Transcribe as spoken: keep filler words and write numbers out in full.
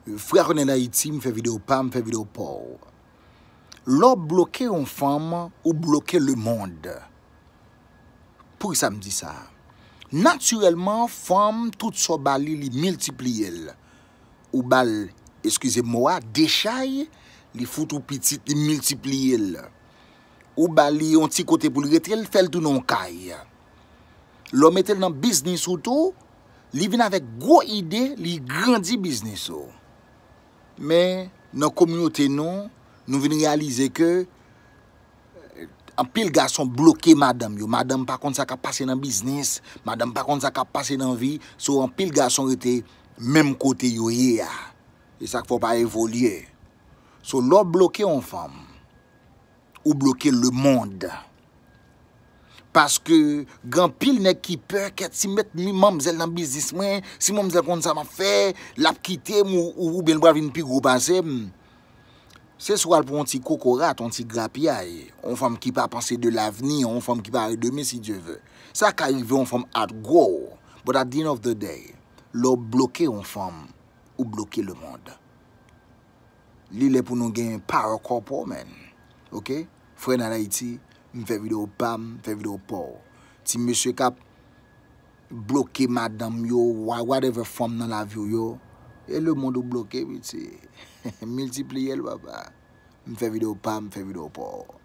Frè Kònèl Ayiti, m fè videyo pa m, fè videyo pa w. Lè w bloke yon fanm, ou bloke lemonn. Poukisa m di sa? Natirèlman, fanm, tout sa w ba li, li miltipliye l. Ou ba l, eskize mo a, dechay, li fout ou pitit, li miltipliye l. Ou ba li yon ti kote pou l rete, l fè l tounen yon kay. Lè w mete l nan biznis ou tou, li vin avèk gwo ide, li grandi biznis ou. Men, nan kominote nou, nou vin reyalize ke anpil gason bloke madanm yo. Madanm pa konn sa k ap pase nan biznis, madanm pa konn sa k ap pase nan vi. So, anpil gason rete menm kote yo ye a. E sa k fè w pa evolye. So, lè w bloke yon fanm, ou bloke lemonn. Paske gen anpil nèg ki pè, kèt, si m met mi-, manmzèl nan biznis mwen, si manmzèl konn sa m ap fè, l ap kite m ou, ou, oubyen l pral vin pi gwo pase m. Se swa l pou yon ti kokorat, yon ti grapyay, yon fanm ki pa panse de lavni, yon fanm ki pa wè demen, si Dye vle. Sa ka rive yon fanm outgrow, but at the end of the day, lè w bloke yon fanm, ou bloke lemonn. Li lè pou nou gen power couple, man. Oke? Frè n Ayiti, m fè videyo pa m, m fè videyo pa w. Ti mesye k ap bloke madanm yo, wha-, whatever fanm nan lavi w yo, e lemonn ou bloke, piti. Miltipliye l, papa. M fè videyo pa m, m fè videyo pa w.